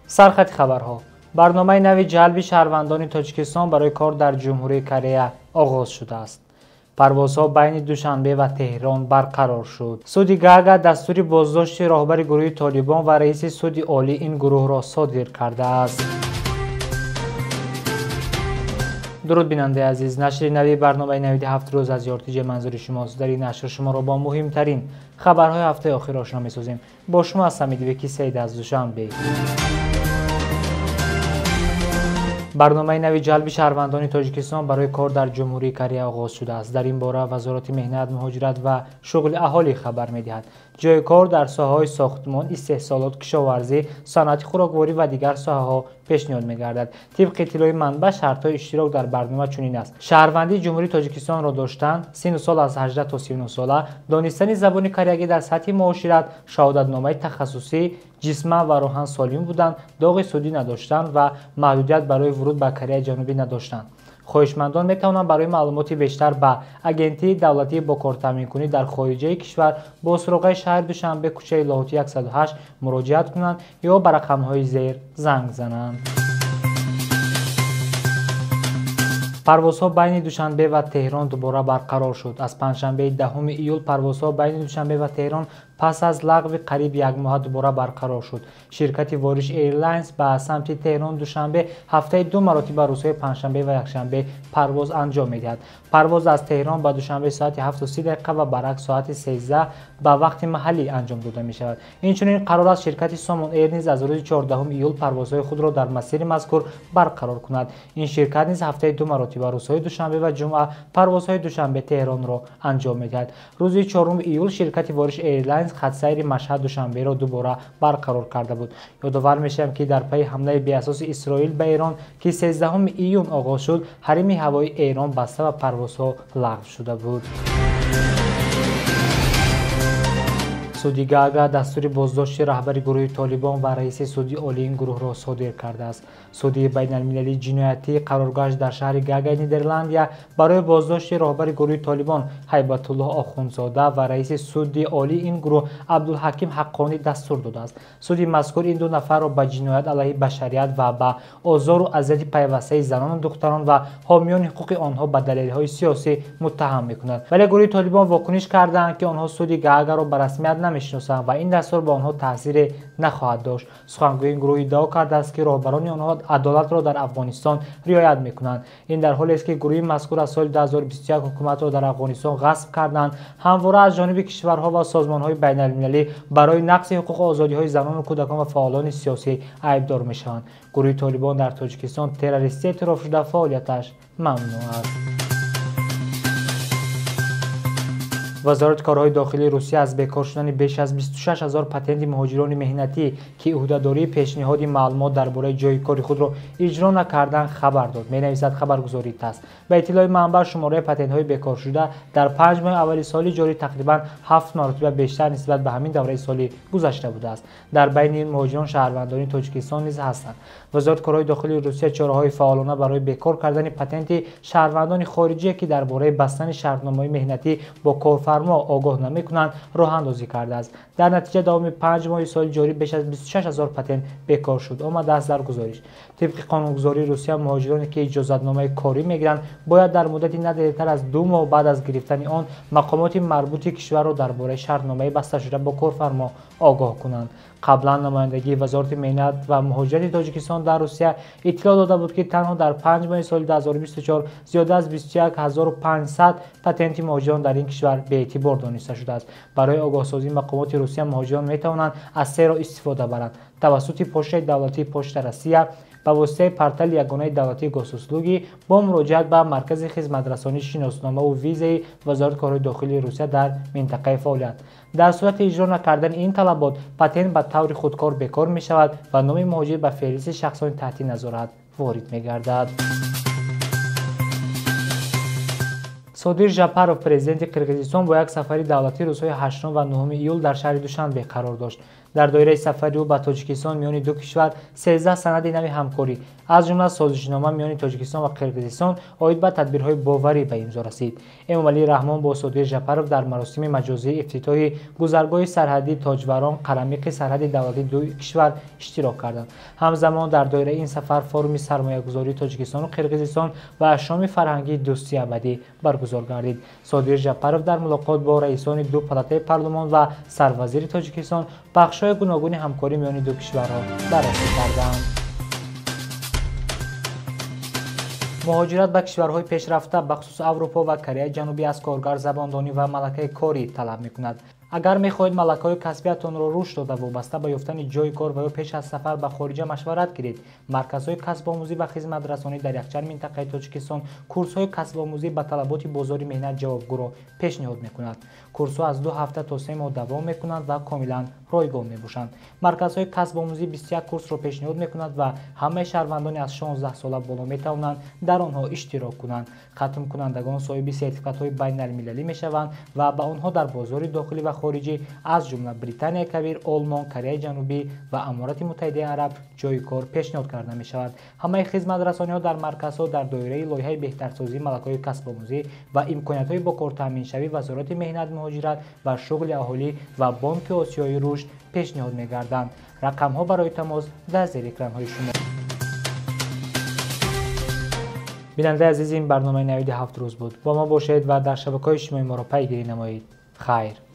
Сархати хабарҳо. Барномаи нави ҷалби шаҳрвандони Тоҷикистон барои кор дар Ҷумҳурии Корея оғоз шудааст. Парвозҳо байни Душанбе ва Теҳрон барқарор шуд. Суди Гаага дастури боздошти роҳбари гурӯҳи Толибон ва раиси суди олии ин гурӯҳро содир кардааст. Дуруд, бинандаи азиз, нашри нави барномаи навиди ҳафт рӯз аз Ёртиҷе манзури шумост. Дар ин нашр шуморо бо муҳимтарин хабарҳои ҳафтаи охир ошно месозем. Бо шумо ҳастам Идибеки Саид аз Душанбе. Барномаи нави ҷалби шаҳрвандони Тоҷикистон барои кор дар Ҷумҳурии Корея оғоз шудааст. Дар ин бора Вазорати меҳнат, муҳоҷират ва шуғли аҳолӣ хабар медиҳад. Ҷойи кор дар соҳаҳои сохтмон, истеҳсолот, кишоварзӣ, саноати хӯрокворӣ ва дигар соҳаҳо пешниҳод мегардад. Тибқи иттилои манбаъ, шартҳои иштирок дар барнома чунин аст: шаҳрвандии Ҷумҳурии Тоҷикистонро доштан, синну сол аз 18 то 39 сола, донистани забони кореягӣ дар сатҳи муошират, шаҳодатномаи тахассусӣ, ҷисман ва рӯҳан солим будан, доғи судӣ надоштан ва маҳдудият барои вуруд ба Кореяи Ҷанубӣ надоштан. Хоҳишмандон метавонанд барои маълумоти бештар ба Агентии давлатии бо кортаъминкунӣ дар хориҷаи кишвар бо суроғаи шаҳри Душанбе, кӯчаи Лоҳутӣ 108 муроҷиат кунанд ё ба рақамҳои зер занг зананд. Парвозҳо байни Душанбе ва Теҳрон дубора барқарор шуд. Аз панҷшанбеи 10 июл парвозҳо байни Душанбе ва Теҳрон пас аз лағви қариб як моҳа дубора барқарор шуд. Ширкати Вариш Airlines ба самти Теҳрон Душанбе ҳафтаи ду маротиба рӯзҳои панҷшанбе ва якшанбе парвоз анҷом медиҳад. Парвоз аз Теҳрон ба Душанбе соати 7:30 ва баръакс соати 13 ба вақти маҳаллӣ анҷом дода мешавад. Инчунин қарор аст ширкати Сомон Эйр низ аз рӯзи 14 июл парвозҳои худро дар масири мазкур барқарор кунад. Ин ширкат низ ҳафтаи ду маротиба рӯзҳои душанбе ва ҷумъа парвозҳои Душанбе Теҳронро анҷом медиҳад. Рӯзи 4 июл ширкати Вариш Airlines хатсайри Машҳад Душанберо дубора барқарор карда буд. Ёдовар мешавем, ки дар пайи ҳамлаи беасоси Исроил ба Эрон, ки 13 июн оғоз шуд, ҳарими ҳавоии Эрон баста ва парвозҳо лағв шуда буд. Суди Гаага дастури боздошти раҳбари гурӯҳи Толибон ва раиси суди олии ин гурӯҳро содир кардааст. Суди байналмилалии ҷиноятӣ қароргоҳаш дар шаҳри Гаагаи Нидерландия барои боздошти роҳбари гурӯҳи Толибон Ҳайбатуллоҳ Охундзода ва раиси суди олии ин гурӯҳ Абдулҳаким Ҳаққонӣ дастур додааст. Суди мазкур ин ду нафарро ба ҷиноят алайҳи башарият ва ба озору азияти пайвастаи занону духтарон ва ҳомиёни ҳуқуқи онҳо ба далелҳои сиёсӣ муттаҳам мекунад. Вале гурӯҳи Толибон вокуниш карданд, ки онҳо суди Гаагаро ба расмият намешиносанд ва ин дастур ба онҳо таъсире нахоҳад дошт. Сухангӯи ин гурӯҳ иддао кардааст, ки роҳбарони онҳо адолатро дар Афғонистон риоят мекунанд. Ин дар ҳолест, ки гурӯҳи мазкур аз соли 2021 ҳукуматро дар Афғонистон ғасб карданд, ҳамвора аз ҷониби кишварҳо ва созмонҳои байналмилалӣ барои нақзи ҳуқуқу озодиҳои занону кӯдакон ва фаъолони сиёсӣ айбдор мешаванд. Гурӯҳи Толибон дар Тоҷикистон террористӣ эътироф шуда, фаъолияташ мамнӯъ аст. Вазорати корҳои дохилии Русия аз бекор шудани беш аз 26 ҳазор патенти муҳоҷирони меҳнатӣ, ки ӯҳдадории пешниҳоди маълумот дар бораи ҷойи кори худро иҷро накардан, хабар дод, менависад хабаргузории ТАСС. Ба иттилои манбаъ, шумораи патентҳои бекоршуда дар 5 моҳи аввали соли ҷорӣ тақрибан 7 маротиба бештар нисбат ба ҳамин давраи соли гузашта будааст. Дар байни ин муҳоҷирон шаҳрвандони Тоҷикистон низ ҳастанд. Вазорати корҳои дохилии Русия чораҳои фаъолона барои бекор кардани патенти шаҳрвандони хориҷие, ки дар бораи бастани шартномаҳои меҳнатӣ бо корфармо огоҳ намекунанд, роҳандозӣ кардааст. Дар натиҷа давоми 5 моҳи соли ҷорӣ беш аз 26 ҳазор патент бекор шуд, омадааст дар гузориш. Тибқи қонунгузории Русия, муҳоҷироне ки иҷозатномаи корӣ мегиранд, бояд дар муддати на дертар аз 2 моҳ баъд аз гирифтани он мақомоти марбути кишварро дар бораи шартномаи басташуда бо корфармо огоҳ кунанд. Қаблан намояндагии Вазорати меҳнат ва муҳоҷирати Тоҷикистон дар Русия иттилоъ дода буд, ки танҳо дар 5 моҳи соли 2024 зиёда аз 21500 патенти муҳоҷирон дар ин кишвар беэътибор дониста шудааст. Барои огоҳсозии мақомоти Русия муҳоҷирон метавонанд аз се роҳ истифода баранд: тавассути почтаи давлатии Почта Россия, ба воситаи портали ягонаи давлатии Госуслуги, бо муроҷиат ба маркази хизматрасонии шиносномаву визаи Вазорати корҳои дохилии Русия дар минтақаи фаъолият. Дар сурати иҷро накардани ин талабот, патент ба таври худкор бекор мешавад ва номи муҳоҷир ба феҳристи шахсони таҳти назорат ворид мегардад. Содир Жапаров, президенти Қирғизистон, бо як сафари давлатӣ рӯзҳои 8 ва 9 июл дар шаҳри Душанбе қарор дошт. Дар доираи сафари ӯ ба Тоҷикистон миёни ду кишвар 13 санади нави ҳамкорӣ, аз ҷумла созишнома миёни Тоҷикистон ва Қирғизистон оид ба тадбирҳои боварӣ ба имзо расид. Эмомалӣ Раҳмон бо Содир Жапаров дар маросими маҷозии ифтитоҳи гузаргоҳи сарҳадии Тоҷварон Қарамиқи сарҳади давлатии ду кишвар иштирок карданд. Ҳамзамон дар доираи ин сафар форуми сармоягузории Тоҷикистону Қирғизистон ва шоми фарҳангии дӯстии абадӣ баргузор гардид. Содир Жапаров дар мулоқот бо раисони ду палатаи парлумон ва сарвазири Тоҷикистон бахшҳои гуногуни ҳамкорӣ миёни ду кишварро баррасӣ карданд. Муҳоҷират ба кишварҳои пешрафта, бахусус Аврупо ва Кореяи Ҷанубӣ, аз коргар забондонӣ ва малакаи корӣ талаб мекунад. Агар мехоҳед малакаҳои касбиятонро рушд дода, вобаста ба ёфтани ҷойи кор ва ё пеш аз сафар ба хориҷа машварат гиред. Марказҳои касбомӯзӣ ва хизматрасонӣ дар якчанд минтақаи Тоҷикистон курсҳои касбомӯзӣ ба талаботи бозори меҳнат ҷавобгӯро пешниҳод мекунад. Курсҳо аз 2 ҳафта то 3 моҳ давом мекунанд ва комилан ройгон мебошанд. Марказҳои касбомӯзӣ 21 курсро пешниҳод мекунад ва ҳамаи шаҳрвандони аз 16 сола боло метавонанд дар онҳо иштирок кунанд. Хатмкунандагон соҳиби сертификатҳои байналмилалӣ мешаванд ва ба онҳо дар бозори дохилӣ ва хориҷӣ, аз ҷумла Британияи Кабир, Олмон, Кореяи Ҷанубӣ ва Аморати Муттаҳидаи Араб ҷойи кор пешниҳод карда мешавад. Ҳамаи хизматрасониҳо дар марказҳо дар доираи лоиҳаи беҳтарсозии малакаҳои касбомӯзӣ ва имкониятҳои бо кор таъминшавӣ Вазорати меҳнат, муҳоҷират ва шуғли аҳолӣ ва Бонки Осиёи Рушд пешниҳод мегарданд. Рақамҳо барои тамос дар зери экранҳои шумо. Бинандаи азиз, ин барномаи Навиди 7 рӯз буд. Бо мо бошед ва дар шабакаҳои иҷтимоӣ моро пайгирӣ намоед. Хайр.